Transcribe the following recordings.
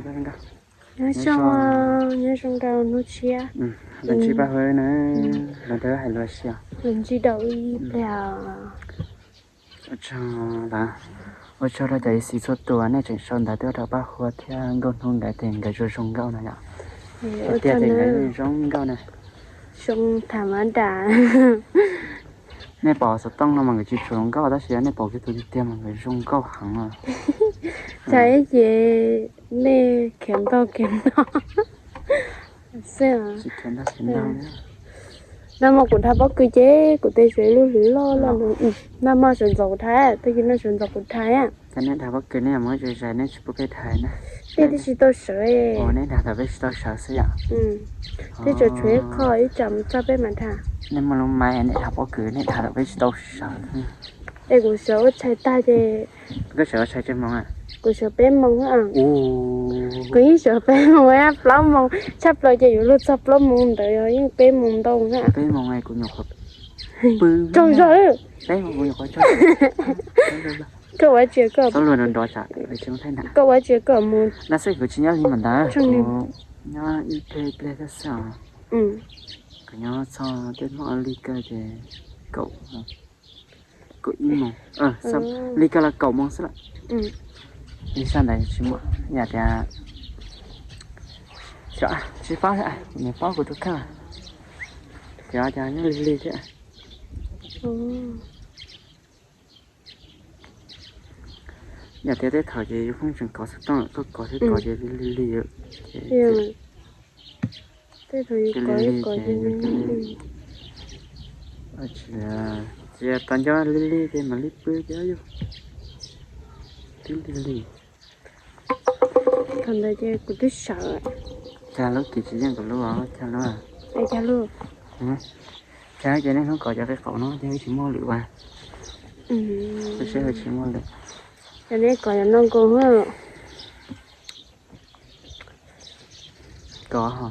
Nyob zoo, nyob zoo rau hnub tshiab. Los ntsib Paj Huab na, los rau hais lus xyoo. Los ntsib rau ib pliag. Ua tsaug, ua tsaug rau cov ib xis txhua tus nej tseem sau ntawv tuaj rau Paj Huab thiab Nkauj Hnub nkawd, ces nkawd zoo zoo nkauj no yom. Tiag tiag ces nkawd zoo nkauj na. Zoo tham mas dam. Nej pom xov tooj no mas nkawd tsis tshua zoo nkauj, tab sis nej pom kiag tus tiag tiag mas nkawd zoo nkauj heev os. Txhais ces nej khiav ntog khiav no xwb. Nag hmo kuv dhau pob kws ces kuv tej tsev lub hlwb loj loj, nag hmo sawv ntxov kuv dhau, tag kis no sawv ntxov kuv dhau. Cas nej dhau pob kws nej mus zais zais nej tsis pub peb dhau na? Peb twb tsis tau sawv. Nej dhau thaum peb tsis tau sawv xwb yom. Twb tsuas tshuav ib qho ib tsam mus txog peb mam dhau. Nej muaj lub maiv nej dhau pob kws nej dhau thaum peb tsis tau sawv. Es kuv sawv ua tshais tag ces. Koj sawv ua tshais tsawg moos? Kuv sawv peb moos. Kuv yeej sawv peb moos, plaub moos tshaj plaws ces yuav luag txog plaub moos ntawd, yeej peb moos ntau na. Peb moos kuv nyuam qhuav pw. Tsaug zog. Peb moos kuv nyuam qhuav tsaug. Koj ua tsi koj, koj ua tsi koj mus. Dab xwb kuv tsis nyob li mas ntawd, kuv nyob ib pliag ib pliag xwb os. Kuv nyob txog tej hmo li kawg ces kaum, kaum ib moos, li kawg los kaum moos xwb lawm. Li sab ntawd tsis muaj, yam tias xyov, tsis paub thiab, kuv nyiam paub kuv tus kheej. Xyov cas nyob lig lig thiab. Yam tias tej thaum ces yus pheej tseem kov xov tooj, koj kov thiab kov ces lig lig lig. Tej thaum yus kov ib kov ces tsis, tsis tas nco lig lig ces mam li pw ces yus twb lig lig. Thaum ntawd ces kuv twb sawv. Cas lub kis tsis yeej kuv lub, cas lub, cas lub. Cas ces nej hnub kov cov qe qaum no ces wb tsis muaj lwm vas. Wb sib hawm tsis muaj lwm. Ces nej kov cov no nkaus. Kov ho.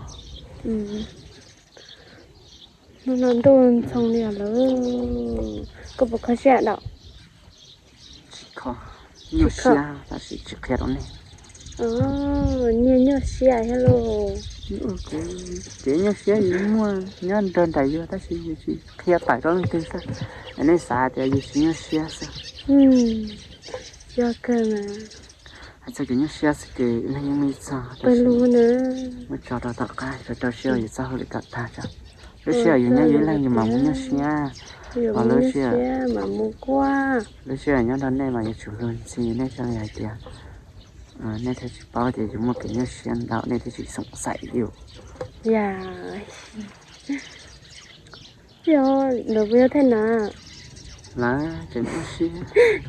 Hnub no ntuj ntxhoo li lawm, koj puas kho siab dam? Tsis kho, nyuaj siab tab sis tsis qhia rau nej. Niag nyuaj siab thiab lauj. Ces nyuaj siab yus muaj nyob nrog nraim yus tab sis yus tsis qhia tawm rau leej twg xwb. Nej xav tias yus tsis nyuaj siab xwb. Yog kawg mas. Hais txog kev nyuaj siab xwb ces ib leeg yeej muaj ib txog, muab tso rau tom qab, rau sij hawm yus txoj hauj lwm kom tag tso. Lub sij hawm yus nyob yus ib leeg yus mam mus nyuaj siab, ho lub sij hawm, lub sij hawm nyob nrog nej mas yuav tsum luag ntxhi nej thiaj li hais tias, nej thiaj tsis paub tias yus muaj kev nyuaj siab ntau nej thiaj tsis xoom xaim yus. Yog, lawv puas yog thaj na? Lawv tseem nyuaj siab.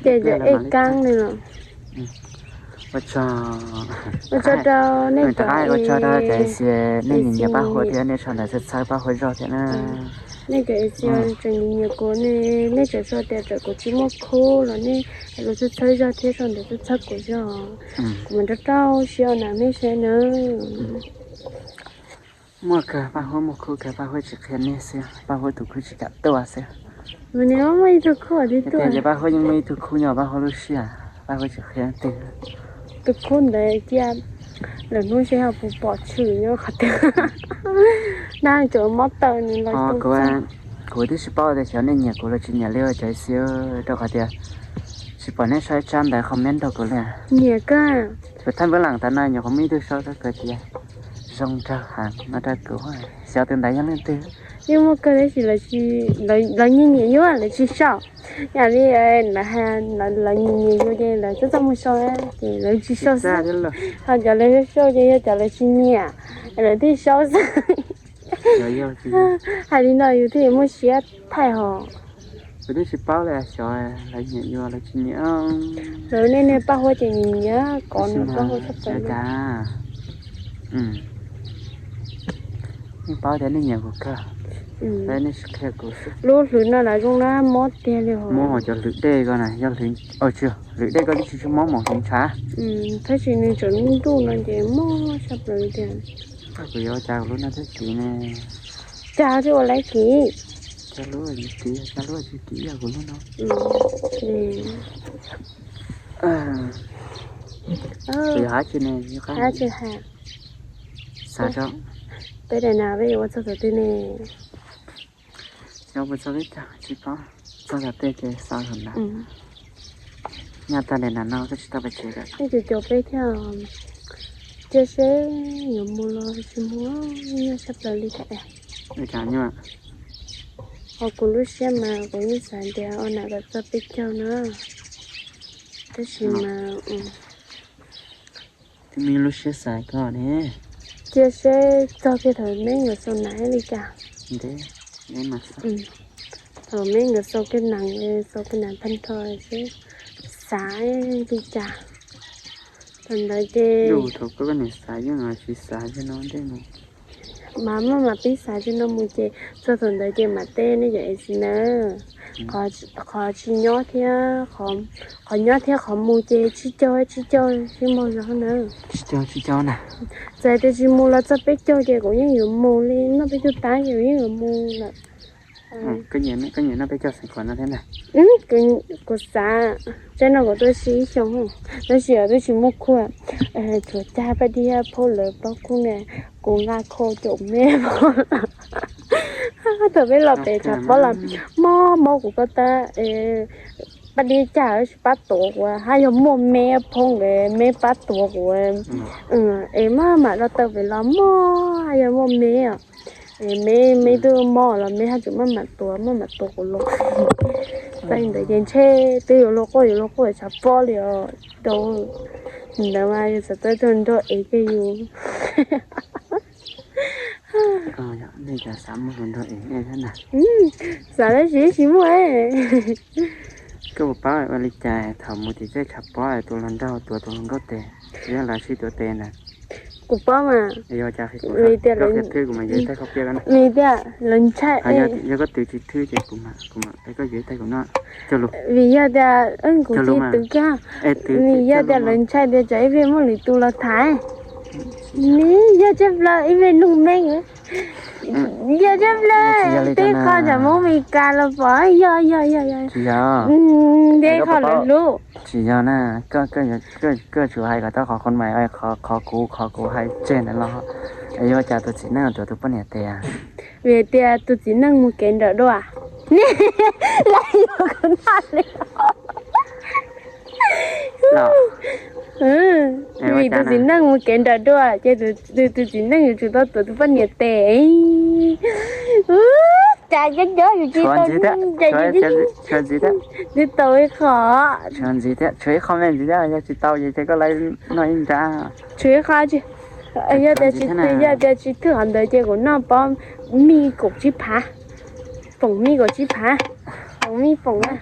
Ces cov ej kaab li los. Ua tsaug, ua tsaug rau nej, rov qab ua tsaug rau cov xias nej nyiam nyiam Paj Huab thiab nej sau ntawv txhawb txhawb Paj Huab zog thiab na. Nej cov xias tseem nyiam nyiam kuv ne, nej tseem sau tias txawm kuv tsis muaj khub los nej los txhawb txhawb zog thiab sau ntawv txhawb txhawb kuv zog. Kuv mam rau rau siab na nej saib na. Muaj kawg, Paj Huab muaj khub kawg, Paj Huab tsis qhia nej xwb, Paj Huab tus khub tsis kam tuaj xwb. Tiag tiag ces Paj Huab yeej muaj ib tug khub nyob Paj Huab lub sij hawm, Paj Huab tsis qhia leej twg. Tus khub ntawd cia lwm hnub seb ho puas pom tshwm nyob qhov twg. Nag tsuas mob taw nws los. Kuv twb tsis paub tias xyov nej nyiam kuv los tsis nyiam li cov xias, rau qhov tias tsis pom nej sau ib tsab ntawv comment rau kuv li. Nyiam kawg. Kuv thaij npab leej tas no nyuam qhuav muaj ib tug sau rau kuv tias zoo nraug heev no rau kuv, xyov tus ntawd yog leej twg. Yeej muaj kawg tab sis lawv nyiam nyiam yus lawv tsis sau. Yam li lawv nyiam nyiam yus ces lawv txawj txawj mus sau, ces lawv tsis sau xwb. Ho cov lawv sau ces yog cov lawv tsis nyiam, lawv thiaj sau xwb. Hais li no yus thiaj muaj siab thaij hos. Kuv twb tsis paub li, xyov lawv nyiam yus lawv tsis nyiam. Lawv niaj niag Paj Huab ces nyiam nyiam kov nws Paj Huab tshaj plaws. Nej paub tias nej nyiam kuv kawg, nej tsis qhia kuv xwb. Lub hlwb no lawv zoo na mob tiag li hos. Mob hos cov hlwb dej ko na, yog hlwb, tsis, hlwb dej ko twb tsis tshua mob mas hlwb ntshav. Tab sis nws tseem ntuj no ces mob tshaj plaws li tiag. Kuv yuav ua cas kuv lub no thiaj kiv ne? Cas twb ua laib kiv. Cas lub kiv, cas lub tsis kiv yog kuv lub no. Yog hab tsi ne, hab tsi ha. Xav tso. Peb daim nas peb yuav ua txog thaum twg ne? Yog ua txog peb caug tsis paub, txog thaum twg ces xav thaum ntawd. Nyaj tag daim nas no koj tsis tau pais tsev lawm. Ib tug caum peb thiab. Cia seb yuav mus los tsis mus, nyuaj sab plaws li thiab. Ho kuv lub siab mas kuv yeej xav tias ua nas kom txog peb caug na. Tab sis mas twb muaj lub siab xav koj ne. Cia seb txog kiag thaum meb nkawd xaus nas li cas. Thaum meb nkawd xaus kiag nas, xaus kiag nas tag nrho seb xav li cas. Thaum ntawd ces thaum koj niam xav yeej tsis xav li no ntej mus. Mas maj mam pib xav li no mus ces txog thaum ntawd ces mam teb nej cov ev xi nawb. Qhov tsis nyob thiab, qhov nyob thiab qhov mus ces tsib caug tsib caug sib npaug zog na. Tsib caug tsib caug na. Txawm tias tsis mus los txog peb caug ces kuv yeej yuav mus li, noj peb caug tab ces kuv yeej yuav mus lawm. Koj nyiam noj peb caug xeem khuam no thiab na. Kuv xav, tsaib no kuv tuaj si ib xyoos, tab sis twb tsis muaj khua, tshuav cag paj dib phauj lawv plaub khub na, kuv nqa khau caum me. Thaum peb los pem tshav pob los mob mob kuv ko taw, paj dib cag tsis pab tuav kuv, hab yog muaj me phauj nkawd me pab tuav kuv. Es maj mam rau taw pem los mob, yog muaj me os, me me twb mob los me haj tseem maj mam tuav maj mam tuav kuv los. Txawm li ntawd ces ntshe twb yuav luag quaj yuav luag quaj tshav pob li os. Rau ntawd mas yus xav tau tug nrog ev kiag yus. Xav tab sis tsis muaj. Koj puas paub ua li cas thaum mus tim tej tshav pob tus hluas nraug tuav tus hluas nkauj tes, yog lawv sib tuav tes ntag. Kuv paub mas. Vim tias lawv ntshai. Yog koj twv tsis thwb ces kuv mam, kuv mam, koj yuav ib tag kuv noj. Vim yog tias kuv tsis twv kiag, vim yog tias lawv ntshai tias tsam ib pliag muaj lwm tus los tham. Nws yog tshaj plaws ib pliag nug meej. Yog tshaj plaws tej qho tsam Hmoob Meskas los pom yog yog yog yog. Tej qho lawv hlub. Tsis yog na, koj tsuas hais kom tau qhov qhov mas, qhov kuv, qhov kuv hais tseg ntawd los, yuav ua cas tus txiv neej tuav tus poj niam tes? Vim tias tus txiv neej mus kev nrawm dua. Vim tus txiv neej mus kev nrawm dua ces tus txiv neej yuav tsum tau tuav tus poj niam tes. Cas cov cov yus tsis tau, tshuav ntxiv thiab, tshuav ntxiv thiab, tshuav ntxiv thiab, tshuav ib qho me ntxiv thiab, yog tsis tau ces ces koj lawv noj ib nrab. Tshuav ib qho, yog tias tsis twg, yog tias tsis twg qhov ntawd ces kuv noj pob mij kaum tsib phav, foom mij kaum tsib phav, foom mij foom na.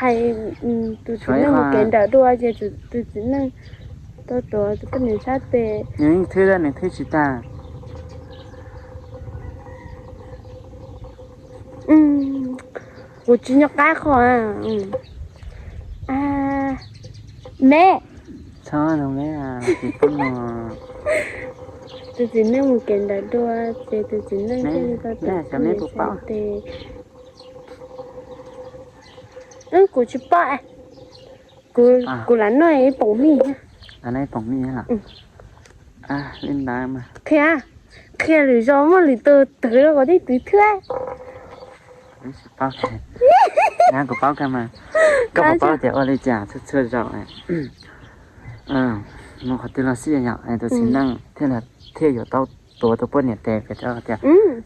Hais tus txiv neej mus kev nrawm dua ces tus txiv neej tau tuav tus poj niam sab tes. Nws yeej thwb, nws thwb tsis tag. Kuv tsis nco qab qhov. Me, txhob no me, tus txiv neej mus kev nrawm dua ces tus txiv neej thiaj li tau tuav tus poj niam sab tes. Kuv tsis paub, kuv lam noj ib poom mij. Ib poom mij los? Li ntawd mas qhia, qhia lwm zaus muaj lwm tus twv rau kuv thiaj twv thwb. Kuv paub kawg mas, koj puas paub tias ua li cas txhua txhua zaus mus qhov twg los xij yom, tus txiv neej thiaj, thiaj yuav tau tuav tus poj niam tes, vim tias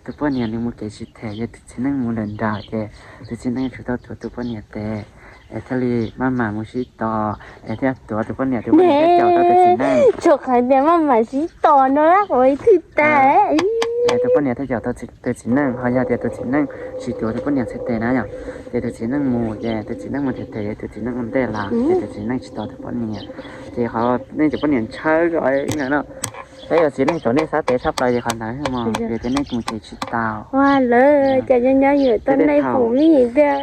tus poj niam nws mus kev tsis them, yog tus txiv neej mus lawm nrawm ces tus txiv neej tsum tau tuav tus poj niam tes, es thiaj li maj mam mus sib tos, es thiaj tuav tus poj niam, tus poj niam thiaj caum tau tus txiv neej. Tsuas hais tias maj mam sib tos no kuv ib thwj tas. Tus poj niam thiaj caum tau tus txiv neej, ho yog tias tus txiv neej tsis tuav tus poj niam txhais tes na yom, ces tus txiv neej mus, ces tus txiv neej mus them them, tus txiv neej ua ntej los ces tus txiv neej tsis tos tus poj niam, ces qhov nej cov poj niam ntshaw ko no, peb yog txiv neej tuav nej sab tes tshaj plaws ces qhov ntawd mog, vim tias nej mus kev tsis tau. Ua lawm cas nyob nyob yuav tau nej foom mij tiag.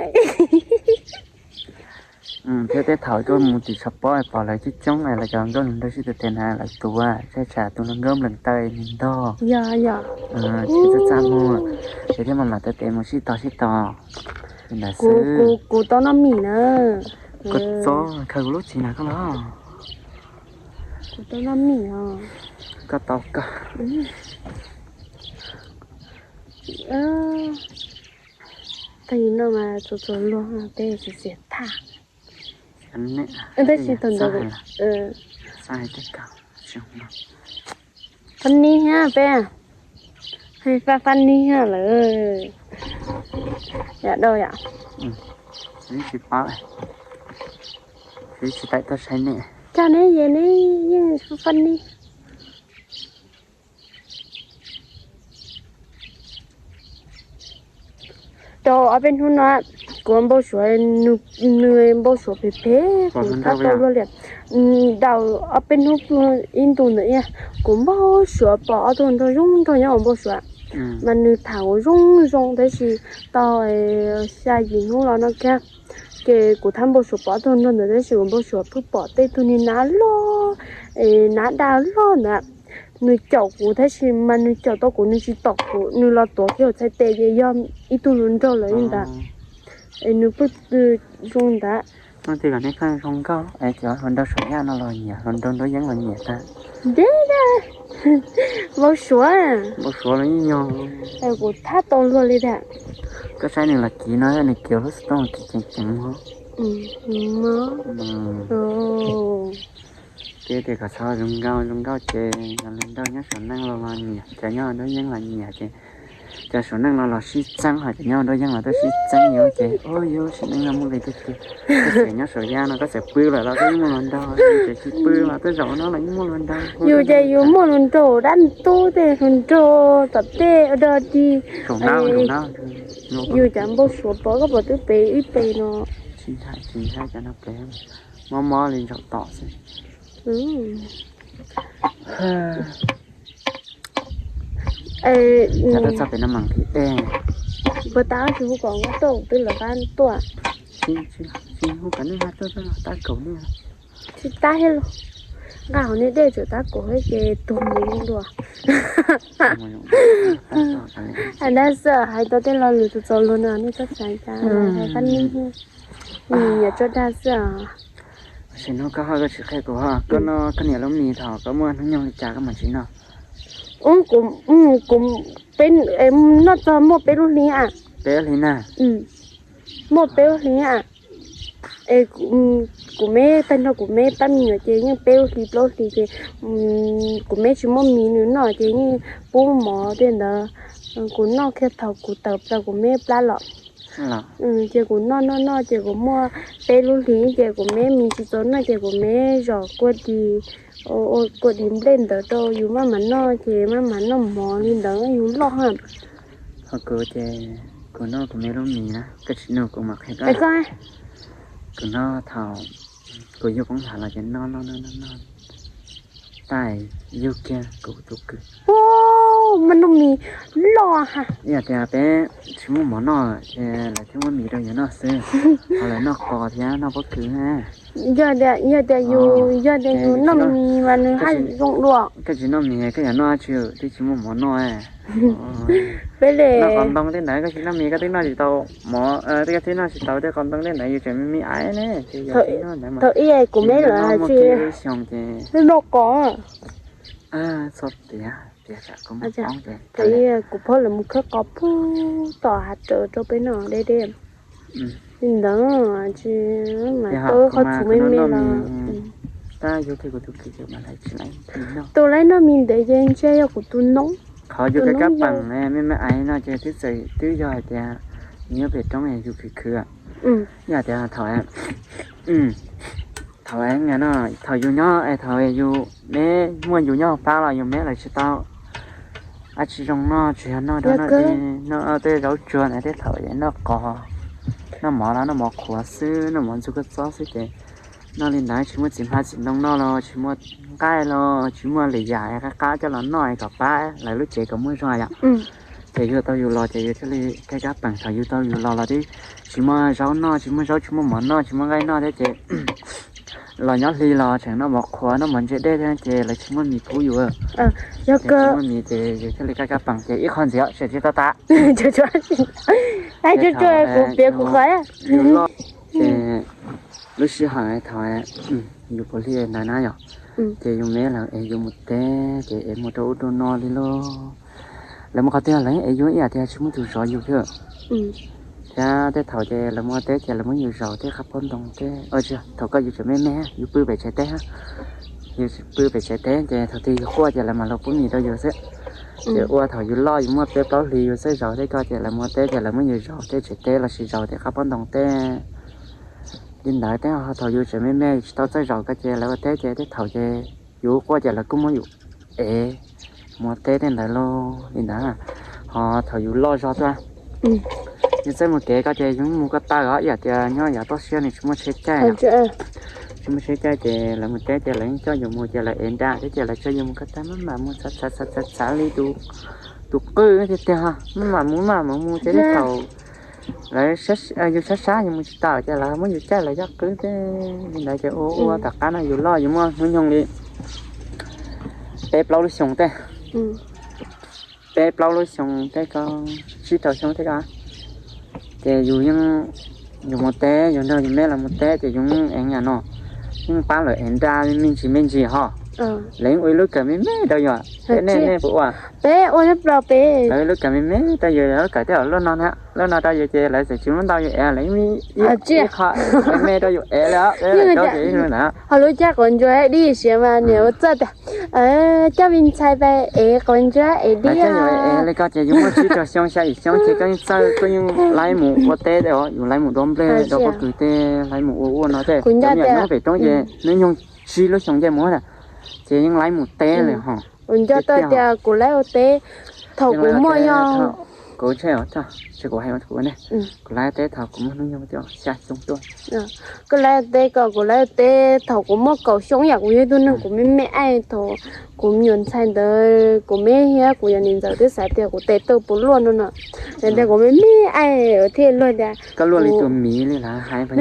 Thiab tej thaum tuaj mus tim tshav pob pom lawv coob coob, lawv cov nkauj hluas nraug sib tuav tes na, lawv tuav, tsam tus hluas nkauj nplees taw nws ntog. Tsis txaj txaj muag, ces thiaj maj mam tuav tes mus sib tos sib tos. Li ntawd xwb. Kuv tau noj mis na. Koj txob khaws kuv lub txiv na koj los. Kuv tau noj mis os. Koj tau koj. Tag no mas txom txom luag peb txiv txiv thaj. Tab sis thaum ntawd funny ha peb, funny ha lawm. Yam dau yom. Tsis paub, tsis tau tuaj saib nej. Cas neb yeej funny. Rau ob peb hnub no kuv npau suav, nws npau suav phem phem, kuv tab tau luag liam. Daus ob peb hnub ib ntus ntawd, kuv npau suav pom ob tug nraug zoo nraug nyob ua npau suav, mas nws tham kuv zoo zoo tab sis tau xya yim hnub los no kiag, ces kuv thiaj npau suav pom ob tug nraug ntawd tab sis kuv npau suav pheej pom tej tug niag nab loj, nab daj loj ntawd. Nws caum kuv tab sis mas nws caum tau kuv, nws tsis tom kuv, nws los tuav kiag kuv txhais tes ces yog ib tug hluas nraug lawm li ntawd. Es nws pheej zoo ntawd. Hnub twg kom nej pheej zoo nkauj es cov hluas nraug saum yaj no los nyiam, hluas nraug nruab yeeb los nyiam tag. Npau suav, npau suav los yeej yog. Kuv thiaj tau luag li tiag. Koj saib nws los kiv no, nws kiv lub xov tooj kiv ceev ceev. Ces tias kom txhob zoo nkauj, zoo nkauj ces cov hluas nraug nyob saum neej los los nyiam, cov nyob nruab yeeb los nyiam ces cov saum neej los los sib txeeb, ho cov nyob nruab yeeb los tuaj sib txeeb yuav ces ua yus sim neej no muaj li tiag tiag. Koj txawm nyob saum yaj no koj txawm pw lawm los koj yeej muaj hluas nraug, txawm tsis pw los tuaj zaum no los yeej muaj hluas nraug. Yus ces yus muaj hluas nraug dab ntub tej hluas nraug tom tej dog dig. Yus cov npau suav pom koj pom twb pem ib pem no. Tsis ntshai, tsis ntshai cov no pem, mob mob li ntsaum tom xwb. Txog pem no mas nqhis dej. Puas tab tsis hu kom nqa tuaj twb lawv qab tuaj. Tsis hu kom nej nqa tuaj, tab kaum nej. Tsis tab thiab los, nqa hauv nej dej tseem tab kaum thiab ces tuag mus zoo dua. Hais dab xwb, hais tau tej lo lus txaus txaus luag no nej txhob xav cas, hais fab nib, nyiam tso dag xwb os. Sim no koj ho koj tsis qhia kuv ho, koj noj koj niam lub mis thaum koj muaj hnub nyoog li cas koj mam tsis noj? Kuv, kuv, peb, noj txog muaj peb lub hli a. Peb lub hli na. Muaj peb lub hli a. Es kuv me tag nrho kuv me pab me nyuam ces yeej peb lub hli plaub lub hli ces kuv me tsis muaj mis nws noj ces yeej pub mov tej ntawd. Kuv noj kiag thaum kuv tawm plaws kuv me plab los. Ces kuv noj noj noj ces kuv muaj peb lub hli ces kuv me mis tsis txaus noj ces kuv me zom kua dis, kua dis nplej ntawd rau yus maj mam noj ces maj mam noj mov li ntawd yus loj ha. Ho kuv ces kuv noj kuv me lub mis na, koj tsis nug kuv mam qhia koj. Kuv noj thaum kuv yug poob hlav los ces noj noj noj noj noj, tais yug kiag kuv tus kwv. Muaj nuj mis loj ha. Yog tias peb tsis muaj mov noj ces lawv thiaj muab mis rau yus noj xwb, ho lawv noj qos thiab noj pob kws. Yog tias, yog tias yus, yog tias yus noj mis mas nws haj zoo dua. Koj tsis noj mis koj yuav noj dab tsi twb tsis muaj mov noj. Peb le noj qos ntoo tej ntawd, koj tsis noj mis koj twb noj tsis tau mov, koj twb noj tsis tau tej qos ntoo tej ntawd, yus tseem me me aiv ne ces yog tsis noj ntawd mas. Thaum ib kuv me lawm hais tsis xyoo ces noj qos. Txhob tiav, tiav tsam kuv mus poob ces. Thaum ib kuv phob lawv mus khawb qos puag tom hav rawv rau peb noj deb deb. Li ntawd tsis mas tau qhov txhum me me los. Tab yug kiag kuv tus kwv ces mas lawv tsis laib noj. Tus laib noj mis ntev ces ntshe yog kuv tus noob. Qhov yus kab kab peem me me aiv no ces twb txawm twb yog hais tias nyob pem roob yus khwv khwv. Yog tias thaum, thaum no, thaum yus nyob, thaum yus me muaj yus nyob hauv plab los yus me lawv tsis tau dab tsi zoo noj, tsuas yog noj dab no, noj tej zaub tsuag na, tej thaum noj qos, noj mov los noj mov qhuav xwb, noj mov ntxuag kua txob xwb ces noj li ntawd, tsis muaj txiv hmab txiv ntoo noj los tsis muaj nqaij los tsis muaj lwm yam qab qab coj los noj kom pab lawv lub cev kom muaj zog yom. Ces yug tau yus los ces yus thiaj li kab kab peem, thaum yus tau yus los los twb tsis muaj zaub noj, tsis muaj zaub, tsis muaj mov noj, tsis muaj nqaij noj thiab ces los nyob hli los tseem noj mov qhuav noj mov ntse dej thiab ces lawv tsis muaj mis pub yus. Yog tsis muaj mis ces yus thiaj li kab kab peem ces ib qho ntxiv tseem tsis tau tas. Kuv piav kuv qhov ces Lub sij hawm thaum yus puav hli ntawd na yom, ces yus me lawv es yus mus teb ces es mus rau ub rau no li lauj. Lawv mus qhov twg lawv yeej es yus ib yam tias tsis muaj tus zov yus thiab. Thiab tej thaum ces lawv mus ua teb ces lawv muab yus zaum tej qab pob ntoo tej, tsis, thaum koj yus tseem me me yus pw pem tsev teb, yus pw pem tsev teb ces thaum twg yus quaj ces lawv mam los pub mis rau yus xwb. Ces ua thaum yus loj yus muaj peb plaub hlis yus xwb zaum tej ko ces lawv mus ua teb ces lawv muab yus zaum tej tsev teb lossis zaum tej qab pob ntoo tej li ntawd tej. Thaum yus tseem me me yus tsis tau txawj zaum ko ces lawv ua teb ces tej thaum ces yus quaj ces lawv kuj muab yus ev mus ua teb tej ntawd lauj li ntawd. Ho thaum yus loj zog tuaj, yus txawj mus kev ko ces yus mus ko taw os, ib yam tias nyob yav toj siab nws tsis muaj tsheb caij, tsis muaj tsheb caij ces lawv mus teb ces lawv yeej coj yus mus ces lawv ev nra thiab ces lawv tso yus mus ko taw maj mam mus txhav txhav txhav txhav li tus qwj tiag tiag, maj mam mus maj mam mus ces tej thaum lawv, yus sab sab yus mus tsis tau ces lawv muab yus caij lawv coj qwb tej li ntawd ces ua ua tom qab no yus loj yus muaj hnub nyoog li peb plaub lub xyoo tej, peb plaub lub xyoo tej ko, tsib rau xyoo tej ko, ces yus yeej, yus mus teb yus nrog yus me lawv mus teb ces yus yeej ev nyam no, yeej pab lawv ev nra me ntsis me ntsis ho. Lawv yeej ua ib lub kawm me me rau yus, nej nej puas ua? Lawv ua ib lub kawm me me rau yus, lub kawm tej lub no na, lub no rau yus ces lawv txawm tsis muab ntau yus ev, lawv yeej ib qho me me rau yus ev li os. Ho lub caj quav ntsuab dib siav mas niam ua txawj tias coj me ntxhais pais ev quav ntsuab ev dib li ko ces yus muaj tsib rau xyoo xya yim xyoo ces koj yeej txawj, koj yeej laib mus ua teb os, yus laib mus dua nplej dua pob kws tej, laib mus ua ua no tej. Kuv nco tias pem roob ces hnub nyoog tsib lub xyoo ncej muag na, ces yeej laib mus teb li ho. Kuv nco tias kuv laib ua teb thaum kuv muaj yog, kuv, kuv laib teb thaum kuv muaj hnub nyoog xya xyoo tuaj. Koj laib teb ko, kuv laib teb thaum kuv muaj kaum xyoo yam kuv yog ib tug neeg kuv me me aib thaum kuv me nyuam ntxhais ntawd kuv me thiab kuv yog niam ntxawm twb xav tias kuv tes taw puas luaj no no. Yog tias kuv me me aib thiaj luag tias me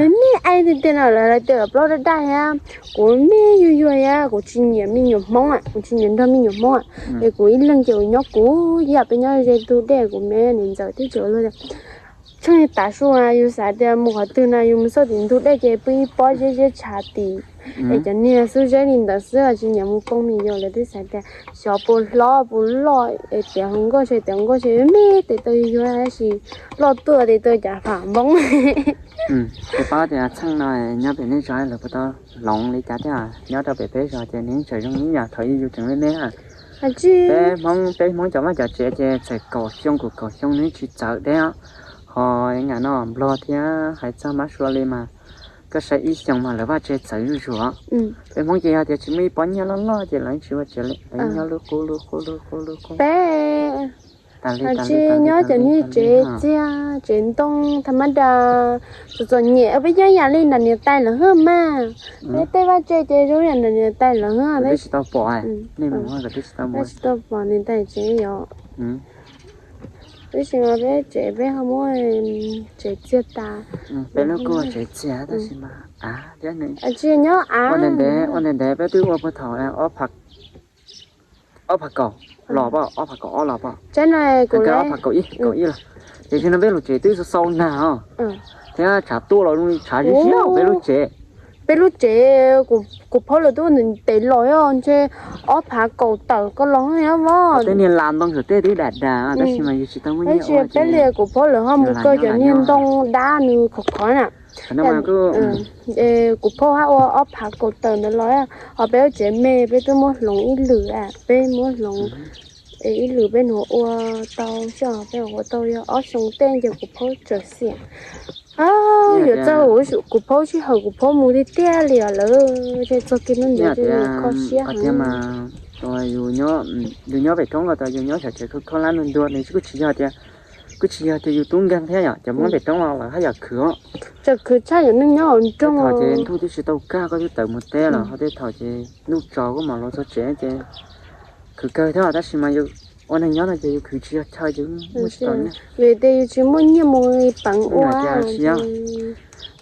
me aib tiag tiag no lawv tias plaub daj daj thiab. Kuv me yuag yuag thiab kuv tsis nyiam me nyuam Hmoob, kuv tsis nyiam nrog me nyuam Hmoob, es kuv ib leeg ces kuv nyob kuv ib yam peb nyob ze ntug dej, kuv me niam ntxawm twb tseem luag tias tsheej tav su yus xav tias mus qhov twg no yus mus xauj tim ntug dej ces pw ib pob zeb zeb tshav tim, es cov niag xub zeb li ntawd xwb tsis nyiam mus poob me nyuam, lawv twb xav tias xyov puas hlob puas loj es tiav hluas nkauj ces tiav hluas nkauj ces me tes taw yuag tab sis loj tuaj tes taw cas fam npoob. Kuv paub tias txheej no nyob pem nej zos lawv puas tau hloov li cas thiab, nyob rau pem peb zos ces nws tseem zoo ib yam thaum yus tseem me me. Peb Hmoob, peb Hmoob cov vaj cov tsev ces txawm kaum xyoo kuv kaum xyoo nws tsis txawv deb os. Ho ib yam no Nplog thiab hais txog mab sua li mas koj saib ib xyoos mas lawv vaj tsev txawv zuj zus. Peb Hmoob ces yog tias tsis muaj ib pob nyiaj loj loj ces lawv tsis ua tsev li, lawv nyob lub qub lub qub lub qub lub qub. Tsis nyob cov niag tsev txiag tsev ntoo tha mab da, txom txom nyem, peb nyob yam li nram niam tais lawv hwj mas. Peb tej vaj tsev ces zoo yam nram niam tais lawv hwj. Tsis tau pom, tsis tau pom niam tais tsev yom. Tab sis mas peb tsev peb ho muab tsev txiag tas. Peb lub kuj tsev txiag tab sis mas av thiab ne. Tsis nyob av. Ua ntev ntev peb twb ua puag thaum ob phav kaum los pom, ob phav kaum ob los pom. Ob phav kaum ib, kaum ib los. Tiam sis no peb lub tsev twb xau xau nag os, thiab tshav tuaj los tshav ziab ziab peb lub tsev. Peb lub tsev, kuv phaub lawv twb ua ntev los ntshe ob phav kaum tawm koj los thiab vos. Tej niag las ntoo saum tej twb dam dam tab sis mas yus tsis tau muaj nyiaj ua. Peb li kuv phaub lawv ho mus kaw cov niag ntoo dab nws khov khov na. Kuv phaub hab ua ob phav kaum tawm ntawd los, ho peb lub tsev me peb twb muab hloov ib lwm, peb muab hloov ib lwm peb hnov ua tau xyov peb ua tau yog ob xyoo tej ces kuv phaub txawm xiam. Yuav txog kuv phaub sij hawm kuv phaub mus tiag tiag li os lawm, txog kiag hnub ntawd kho siab heev. Yus nyob pem roob los tas yus nyob sawv tsev kho kho lab ntuag ntuag nws kuj tsis yog tias, kuj tsis yog tias yus tub nkeeg thiab yom, cov Hmoob pem roob los lawv haj yam khwv. Tseem khwv tshaj yus neej nyob hauv nroog ces ntuj twb tsis tau kaj koj twb tawm mus teb los ho tej thaum ces ntuj tsaus koj mam los txog tsev ces khwv kawg thiab tab sis mas yus ua neeg nyob no ces yus khwv tsis yog chaw ces muaj tsis tau nyiaj. Vim tias yus tsis muaj nyiaj mus peev ua.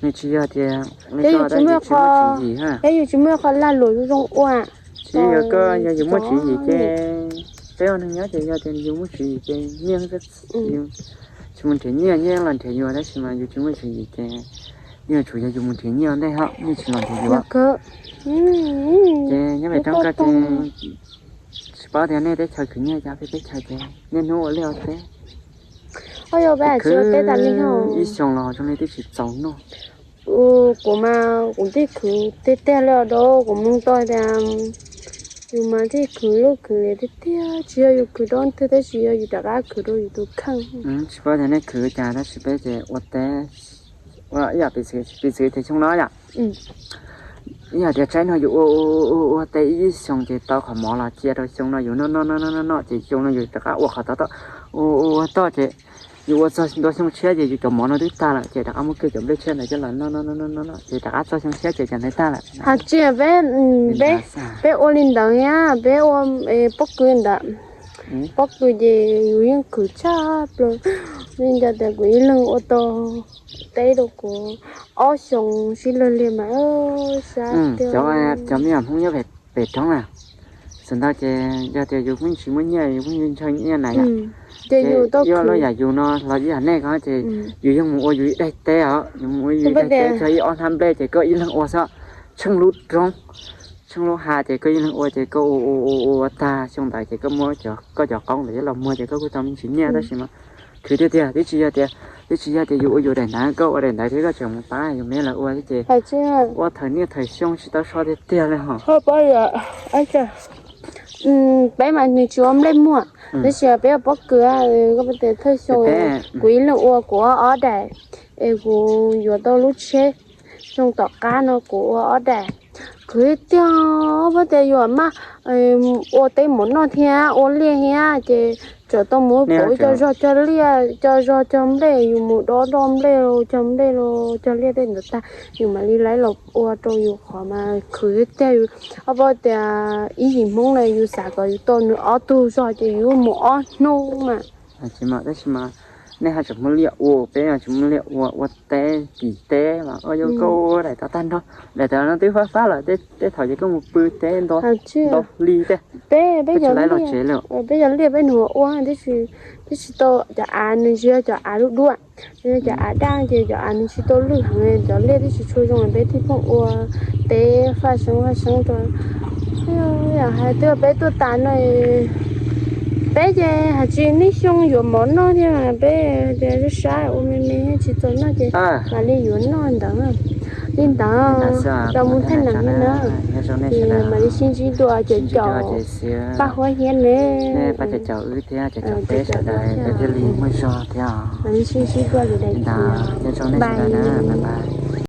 Nws tsis yog tias, peb yus tsis muaj qhov lag luam zoo zoo ua. Tsis yog koj, yog yus muaj tswv yim ces, peb ua neeg nyob ces yog tias yus muaj tswv yim ces nyiaj, tsis mus nrhiav nyiaj, nyiaj los nrhiav yus tab sis mas yus tsis muaj tswv yim ces Yeej yuav tsum yog yus mus nrhiav nyiaj ua ntej hos, nej tsis los nrhiav yus. Ces nyob pem roob ko ces tsis paub tias nej teb chaws khwv nyiaj cas, peb teb chaws ces niaj hnub ua liaj ua teb. Khwv ib xyoos los zoo li twb tsis txaus noj. Kuv mas kuv twb khwv tiag tiag li os, kuv mloog tau tias yus mas thiaj khwv lub khwv li tiag tiag, tsis yog yus khwv rau twg tab sis yog yus rov qab khwv rau yus tus kheej. Tsis paub tias nej khwv cas tab sis peb ces ua teb, ua ib yam piv txwv tias xyoo no yom, ib yam tias tsaib no yus ua ua ua teb ib xyoos ces tau qhov mov los cia rau xyoo no yus noj noj noj noj noj ces xyoo no yus rov qab ua qhov tod tod, ua ua ua tod ces yus ua txog ntua xyoo tshiab ces yus cov mov no twb tag lawm ces rov qab muab kiag cov nplej tshiab ntawd coj los noj noj noj noj noj ces rov qab txog xyoo tshiab ces cov ntawd tag lawm. Hais tsis, peb, peb, peb ua li ntawd thiab, peb ua pob kws ntawd. Pob kws ces yus yeej khwv tshaj plaws, yeej nco tias kuv ib leeg ua tau teb rau kuv ob xyoos sib law li mas sab tiag. Cov me nyuam Hmoob nyob pem roob na, txawm ntawd ces yog tias yus pheej tsis muaj nyiaj, yus pheej ntshaw nyiaj na yom, ces yus tau, yus lub yam yus no los ib yam nej ko ces yus yeej mus ua yus ib daim teb os, yus mus ua yus ib daim teb txog ib ob hnab nplej ces koj ib leeg ua xwb, tsheej lub roob, tsheej lub hav ces koj ib leeg ua ces koj ua ua ua ua tag xyoo ntawd ces koj muab koj cov qoob ntawd coj los muag ces koj kuj tau me ntsis nyiaj tab sis mas khwv tiag tiag, twb tsis yog tias, twb tsis yog tias yus ua yus daim ntawd koj ua daim ntawd thiab koj tseem mus pab yus me lawv ua thiab ces ua thaum niaj thaum xyoo tsis tau so tiag tiag li hos. Peb mas nws tsis ua nplej muag, tab sis peb ua pob kws, koj puas tias thawj xyoo kuv ib leeg ua kuv ob daim, es kuv yuav tau lub tsheb, xyoo tom qab no kuv ua ob daim. Khwv tiag, puas tias yus maj ua teb mov noj thiab ua liaj thiab ces tsam tau mus pauv cog zog cog liaj, cog zog cog nplej, yus mus dob dob nplej los cog nplej los cog liaj tej ntawd tag, yus mam li laiv los ua rau yus qhov mas khwv tiag. Puas tias ib yim Hmoob na yus xav kom yus tau nws ob tug zog ces yus mus ob hnub mas. Tsis mas tab sis mas nej haj tseem muaj liaj ua, peb tsis muaj liaj ua, ua teb kis teb mas ua yuav koj ua daim tod tag nrho, daim tod no twb fab fab lawm, tej thaum ces koj mus pw teb nto hli tej, peb tsis laiv los tsev li. Peb cov liaj peb nws ua ua tib si, tib si tau cov av nws tsis yog cov av lub duaj, cov av daj ces cov av nws tsis tau lwj heev, cov liaj tib si tshua zoo peb thiaj pheej ua teb faj seeb faj seeb rau. Hais tias peb tuaj tas no, peb ces hais tsis, nej xyoo yuav mov noj thiab mas peb tias sab sab ua me me tsis txaus noj ces mam li yuav noj ntawd. Li ntawd, tau mus thaj nees li na, ces mam li sib ntsib dua cov caum paj huab hiab ne, pab cov caum wb thiab cov caum peb sawv daws peb thiaj li muaj zog thiab. Mam li sib ntsib dua lwm daim, nyob zoo nej sawv daws na, bye bye.